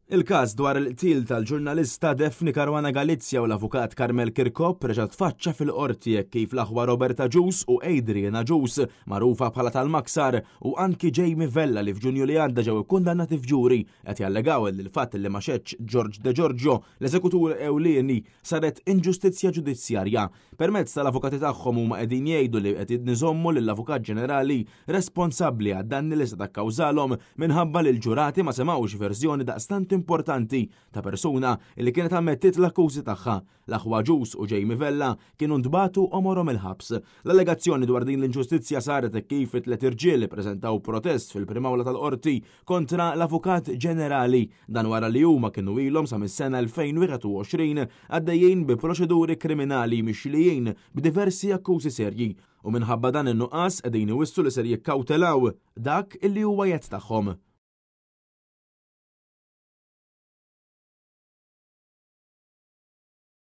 Il-każ dwar il-qtil tal-ġurnalista Daphne Caruana Galizia u l-avukat Carmel Kirkop reġa' tfaċċa fil-qorti hekk kif l-aħwa Robert Agius u Adrian Agius, magħrufa bħala tal-Maksar, u anki Jamie Vella li f'Ġunju li għadda ġew ikkundannati f'ġuri, qed jallegaw li l-fatt li ma xehedx George De Giorgio, l-eżekutur ewlieni, saret inġustizzja ġudizzjarja. Permezz tal-avukati tagħhom huma qegħdin jgħidu li qed niżommu lill-Avukat Ġenerali responsabbli għad-danni li seta' kkawżalhom minħabba li l-ġurati ma semgħux verżjoni daqstant importanti ta' persuna li kienet ammettiet l-akkużi tagħha. L-aħwa Agius u Jamie Vella kienu ntbagħtu għomorhom il-ħabs. L-allegazzjoni dwar din l-inġustizzja saret hekk kif it-tliet irġiel ippreżentaw protest fil-Prim'Awla tal-Qorti kontra l-Avukat Ġenerali. Dan wara li huma kienu ilhom sa mis-sena 2021 għaddejjin bi proċeduri kriminali mixlijin b'diversi akkużi serji u minħabba dan in-nuqqas qegħdin iwissu li ser jikkawtelaw dak illi huwa jedd tagħhom.